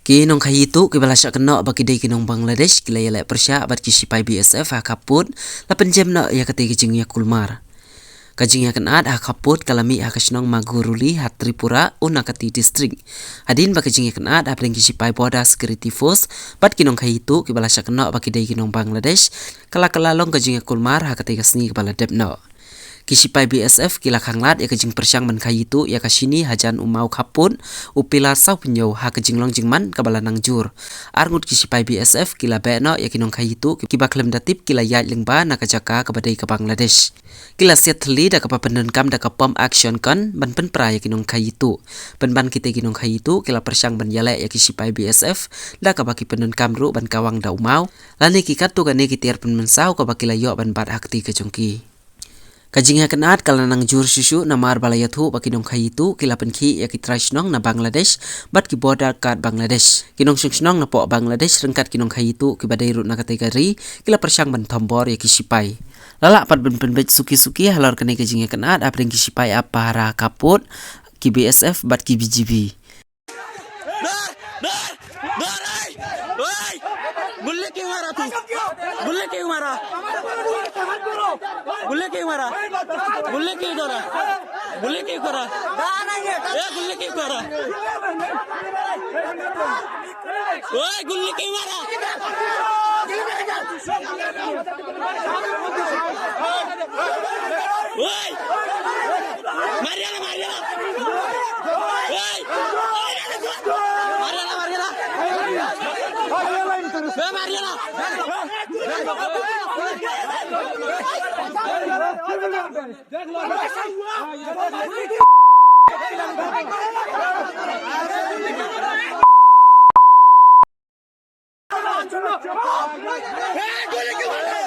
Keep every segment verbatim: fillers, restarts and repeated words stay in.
Ki nongkhaii tuh kiba la shah kynnoh ba ki dei ki nong Bangladesh ki la ïaleh pyrshah bad ki shipai B S F ha khappud, la pynjem noh ïa katei ka jingïakulmar. Ka jingïakynad ha khappud ka la mih ha ka shnong Maguruli ha Tripura, Unakati District. Hadien ba ka jingïakynad hapdeng ki shipai Border Security Force bad ki nongkhaii tuh kiba la shah kynnoh ba ki dei ki nong Bangladesh ka la kylla long ka jingïakulmar ha katei ka sngi kaba la dep noh. Ki shipai B S F ki la khanglad ïa ka jingpyrshang ban khaii tuh ïa ka shini hajan u maw khappud, u pillar saw pynïew ha ka jinglong jingman kaba la nang jur. Arngut ki shipai B S F ki la beh noh ïa ki nongkhaii tuh kiba khlem da tip, ki la ïaid lyngba na ka jaka kaba dei ka Bangladesh. Ki la siat thylli da kaba pyndonkam da ka pump action gun ban pynpra ïa ki nongkhaii tuh. Pynban kitei ki nongkhaii tuh ki la pyrshang ban ïaleh ïa ki shipai B S F da kaba ki pyndonkam ruh ban kawang da u maw lane ki katto katne ki tiar pynmynsaw kaba ki la ïoh ban bat ha kti ka jong ki. Ka jingïakynad ka la nang jur shuh shuh namar ba la ïathuh ba ki nongkhaii tuh ki la pynkhih ïa ki trai shnong na Bangladesh bad ki border guard Bangladesh. Ki nongshong shnong na poh Bangladesh ryngkat ki nongkhaii tuh kiba dei ruh na katei ka ri ki la pyrshang ban thombor ïa ki shipai. La lah pat ban pynbeit suki suki halor kane ka jingïakynad hapdeng ki shipai ap pahara ha khappud, ki B S F bad ki B G B. डर, डर, डर, ए, ए, गुल्ली क्यों मारा तू? गुल्ली क्यों मारा? गुल्ली क्यों मारा? गुल्ली क्यों करा? गुल्ली क्यों करा? ए, गुल्ली क्यों करा? ए, गुल्ली क्यों मारा? ओए! मारिया ना, मारिया ना। ओए! मारिया ना, मारिया ना। ए, मारिया ना।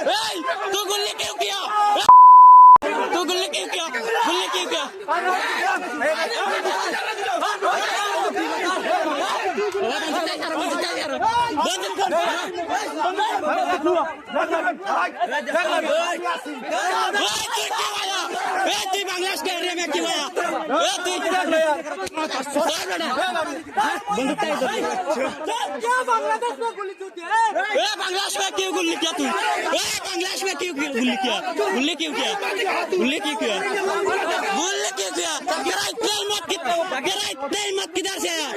ए, तू गुल्ली क्यों किया? तू गुल्ली क्यों किया? गुल्ली क्यों किया? ए, तू बांग्लादेश के एरिया में क्यों आया? ए, तू इधर ले यार। क्या बांग्लादेश में गुल्ली क्यों किया? ए, बांग्लादेश में क्यों गुल्ली किया तू? ए, बांग्लादेश में क्यों गुल्ली किया? गुल्ली क्यों किया? गुल्ली क्यों किया? गुल्ली क्यों किया? तेरा इतना हिम्मत कित-, तेरा इतना हिम्मत किधर से आया?